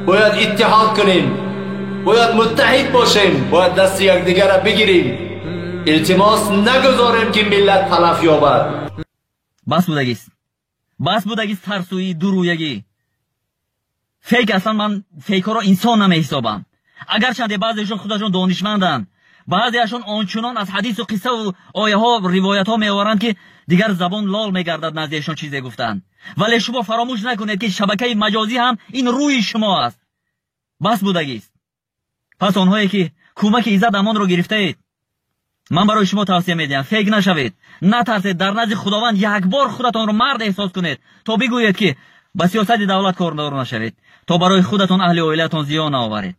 Бояд иттиҳод кунем, бояд муттаҳид бошем, бояд дасти якдигарро бигирем. Илтимос, нагузорем, ки миллат талаф ёбад. Бас будагист, бас будагист тарсӯӣ, дурӯягӣ, фейк. Аслан ман фейкҳоро инсон намеҳисобам, агарчанде баъзеашон худашон донишманданд, баъзеашон ончунон аз ҳадису қиссаву ояҳо, ривоятҳо меоваранд, ки дигар забон лол мегардад назди эшон чизе гуфтанд. Вале шумо фаромӯш накунед, ки шабакаи маҷозӣ ҳам ин рӯи шумо аст. Бас будагист. Пас онҳое ки кӯмаки Иззат Амонро гирифтаед, ман барои шумо тавсия медиҳам: фейк нашавед, натарсед. Дар назди Худованд як бор худатонро мард эҳсос кунед, то бигӯед, ки ба сиёсати давлат кордор нашавед, то барои худатон, аҳли оилаатон зиён наоваред.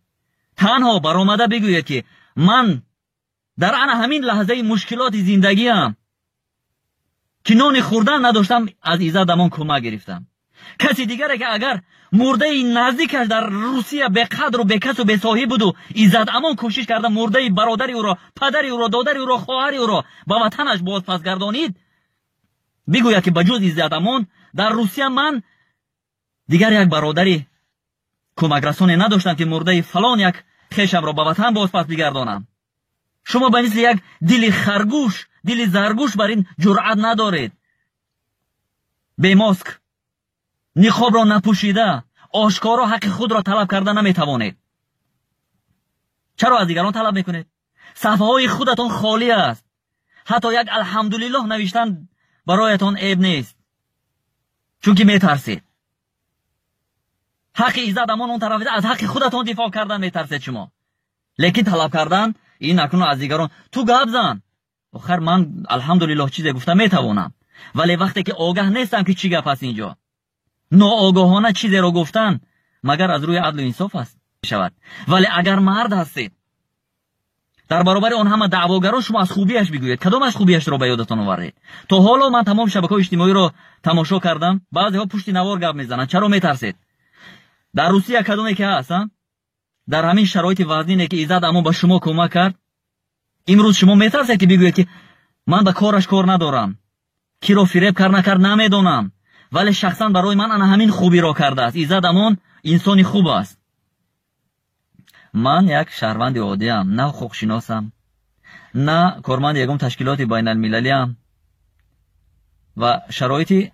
Танҳо баромада бигӯед, ки ман дар ана ҳамин лаҳзаи мушкилоти зиндагиам, ки нони хӯрдан надоштам, аз Иззат Амон кӯмак гирифтам. Каси дигаре ки агар мурдаи наздикаш дар Русия беқадру бекасу бесоҳиб буду, Иззат Амон кӯшиш карда мурдаи бародари ӯро, падари ӯро, додари ӯро, хоҳари ӯро ба ватанаш бозпас гардонид, бигӯяд, ки ба ҷуз Иззат Амон дар Русия ман дигар як бародари кӯмакрасоне надоштам, ки мурдаи фалон як хешамро ба ватан бозпас бигардонам. Шумо ба мисли як дили харгӯш, дили заргӯш бар ин ҷуръат надоред. Бемоск, ниқобро напӯшида, ошкоро ҳаққи худро талаб карда наметавонед. Чаро аз дигарон талаб мекунед? Саҳфаҳои худатон холӣ аст. Ҳатто як «алҳамдулиллоҳ» навиштан бароятон эб нест, чунки метарсед. Ҳаққи Иззат Амон он тараф, аз ҳаққи худатон дифоъ кардан метарсед шумо, лекин талаб кардан ин акнун аз дигарон. Ту гап зан. Охир ман алҳамдулиллоҳ чизе гуфта метавонам, вале вақте ки огаҳ нестам, ки чӣ гап аст инҷо, ноогоҳона чизеро гуфтан магар аз рӯи адлу инсоф аст шавад? Вале агар мард ҳастед, дар баробари он ҳама даъвогарон шумо аз хубиаш бигӯед. Кадомаш хубиашро ба ёдатон овардед то ҳоло? Ман тамоми шабакаҳои иҷтимоиро тамошо кардам, баъзеҳо пушти навор гап мезананд. Чаро метарсед? Дар Русия кадоме ки ҳаст, дар ҳамин шароити вазнине ки Иззат Амон ба шумо кӯмак кард, имрӯз шумо метарсед, ки бигӯед, ки ман ба кораш кор надорам, киро фиреб кард, накард, намедонам, вале шахсан барои ман ана ҳамин хубиро кардааст. Иззат Амон инсони хуб аст. Ман як шаҳрванди оддиам, на ҳуқуқшиносам, на корманди ягон ташкилоти байналмилалиам ва шароити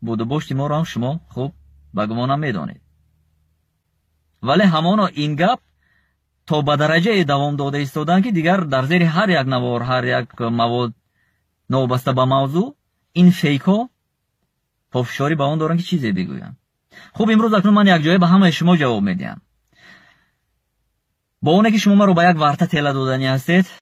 будубошти моро ҳам шумо хуб ба гумонам медонед. Вале ҳамоно ин гап то ба дараҷае давом дода истоданд, ки дигар дар зери ҳар як навор, ҳар як мавод, новобаста ба мавзӯъ, ин фейкҳо пофишорӣ ба он доранд, ки чизе бигӯянд. Хуб, имрӯз акнун ман якҷоя ба ҳамаи шумо ҷавоб медиҳам, бо оне ки шумо маро ба як варта тела доданӣ ҳастед.